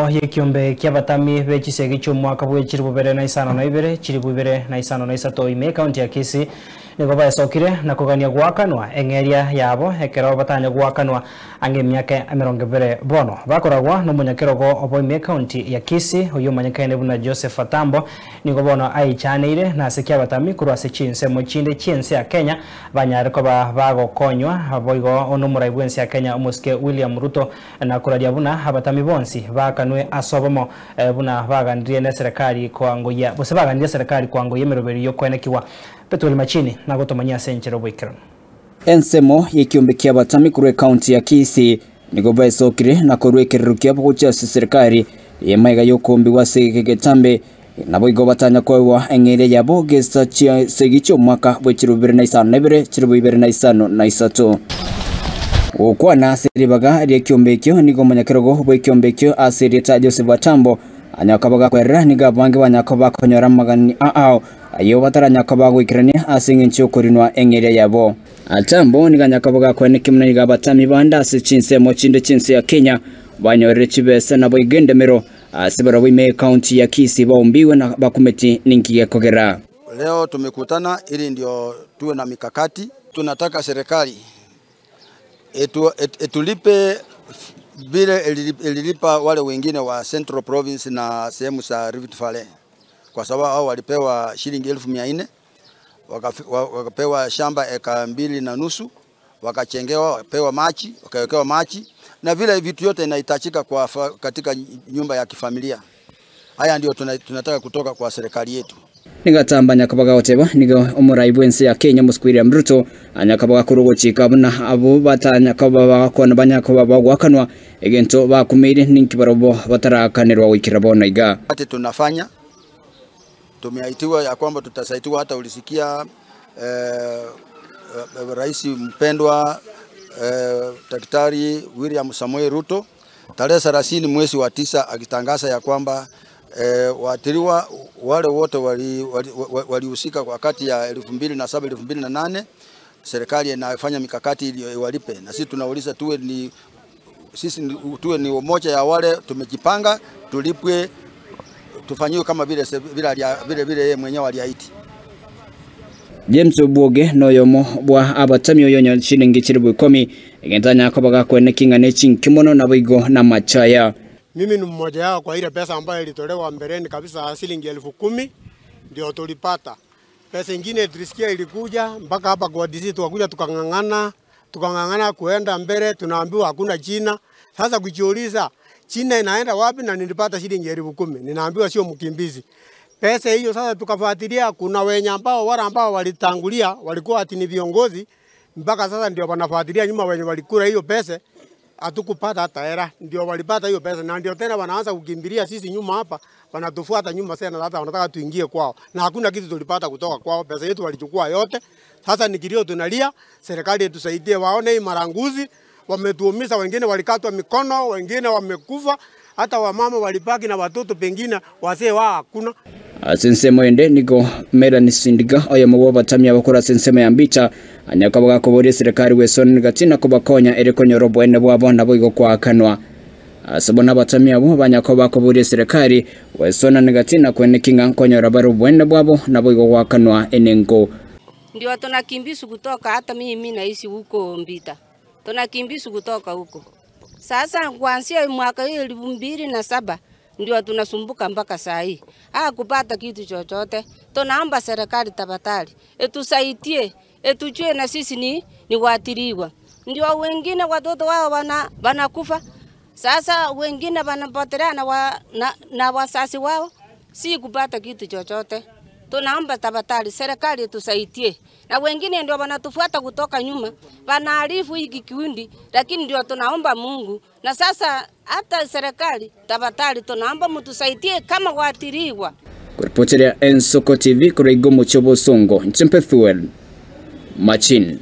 Ensemo y'ekiombe ki'abatami be chisegi chi'omwaka bwe 2052, 2053 ime ekaunti ya Kisii nigo baesokire na kogania goakanwa eng'eria yabo ekero batanya goakanwa ang'e emiaka 20 bono. Bakoragwa nomonyakerogo obo ime ekaunti ya Kisii oyio omanyekaine buna Joseph Atambo nigo bono aichaneire nase ki'abatami korwa ase chinsemo chinde chi'ense ya Kenya banyare koba bagokonywa boigo nomorai bw'ense ya Kenya omosike William Ruto na koraria buna abatami bonsi baakanwe ase obomo, buna baganirie neserekari koangoyia, gose baganirie eserekari koangoyia emeroberio y'okoenekigwa. Bethuel Machini nagotomanyia ase enchera oboikeranu. Ensemo y'ekiombe ki'abatami korwa ekaunti ya Kisii nigo baesokire na korua ekerero kiabo gochia ase eserekari y'emaiga y'okombigwa ase egetambe, naboigo batanya koegwa eng'eria yabo gesa chi'esegi chi'omwaka bwe chilifu ibere na isano na ibere, chilifu ibere na isano na isato. Gokwana ase ribaga ri'ekiombe ekio nigo omonyakerogo bw'ekiombe ekio ase erieta Joseph Atambo anya koba gakwerera nigo abange banya koba bakonyora amagani ao ayio bataranya koba goikerania ase engencho y'okorinwa eng'eria yabo. Atambo nigo anya koba gakweneki buna nigo abatami bande ase chinsemo chinde chi'ense ya Kenya banyorire chibesa naboigo endemero Ase barabwo ime ekaunti ya Kisii baombigwe na bakumeti ninki gekogera. Leo tumekutana ili ndio tuwe na mikakati. Tunataka serikali etu, etulipe vile ililipa wale wengine wa Central Province na sehemu za Rift Valley, kwa sababu hao walipewa shilingi 400,000 wakapewa shamba eka 2.5 wakachengewa, wakapewa maji, wakawekewa maji na vile vitu yote inahitajika kwa katika nyumba ya kifamilia. Haya ndio tunataka kutoka kwa serikali yetu. Nigo atamba nyakaba gagoteba nigo omorai bw'ense ya Kenya Omosike William Ruto anyakaba gakora ogochika buna abwo batanyakaba bagakwana banyakaba bagoakanwa egento bakumeire ninki barobwo bataraakanerwa goikera bono iga. Ati tunafanya tumeaitiwa ya kwamba tutasaitiwa hata ulisikia eh, rais mpendwa eh, Daktari William Samoei Ruto tarehe 30 mwezi wa 9 akitangaza ya kwamba eh, waathiriwa wale wote walihusika wali, wali wakati ya 2007 2008 serikali inafanya mikakati ili iwalipe, na sisi tunauliza tuwe ni sisi tuwe ni umoja ya wale tumejipanga tulipwe tufanyiwe kama vile vile vile vile yeye mwenyewe aliahidi. James Obwoge noyomo bwa abatami oyo chilingi chilibu ikomi egento anyakoba gakoeneki ng'a ne chinki mono naboigo namachaya. Mimi ni mmoja yao kwa ile pesa ambayo ilitolewa mbeleni kabisa shilingi 10,000 ndio tulipata. Pesa ingine tulisikia ilikuja mpaka hapa kwa DC tukakuja tukang'ang'ana, tukang'ang'ana kuenda mbele tunaambiwa hakuna jina. Sasa kujiuliza jina inaenda wapi na nilipata shilingi 10,000. Ninaambiwa sio mkimbizi. Pesa hiyo sasa tukafuatilia, kuna wenye ambao wale ambao walitangulia walikuwa ati ni viongozi mpaka sasa ndio wanafuatilia nyuma wenye walikula hiyo pesa. Hatukupata hata hela, ndio walipata hiyo pesa, na ndio tena wanaanza kukimbilia sisi nyuma hapa, wanatufuata nyuma sana, hata wanataka tuingie kwao, na hakuna kitu tulipata kutoka kwao. Pesa yetu walichukua yote. Sasa ni kilio tunalia, serikali itusaidie, waone hii maranguzi wametuumiza, wengine walikatwa mikono, wengine wamekufa, hata wamama walibaki na watoto, pengine wazee wao hakuna. Ase ensemo ende nigo Melanie Sindiga oyomo bw'abatami abakora ase ensemo ya Mbita anyakaba gakoboria eserekari gwesonera gati na kobakonya ere konyora oboene bwabo naboigo koakanwa. Ase bono abatami abwo banyakaba bakoboria eserekari gwesonana gati na kweneki ng'a nkonyora bare oboene bwabo naboigo goakanwa enengo. Ndio tunakimbizwa kutoka, hata mimi naishi huko Mbita, tunakimbizwa kutoka huko. Sasa kuanzia mwaka hiyo 2007 ndio tunasumbuka mpaka saa hii. Kupata kitu chochote. Tunaomba serikali tafadhali etusaidie, etujue na sisi ni waathiriwa. Ndio wengine watoto wao wanakufa. Sasa wengine wanapotelea na wazazi wao, si kupata kitu chochote. Tunaomba tafadhali serikali tusaidie. Na wengine ndio wanatufuata kutoka nyuma, wanaarifu hiki kikundi, lakini ndio tunaomba Mungu. Na sasa hata serikali tafadhali tunaomba mtusaidie kama waathiriwa. Kuripoteria Ensoko TV kuraigo mucho bosongo Nchempethuel Machin.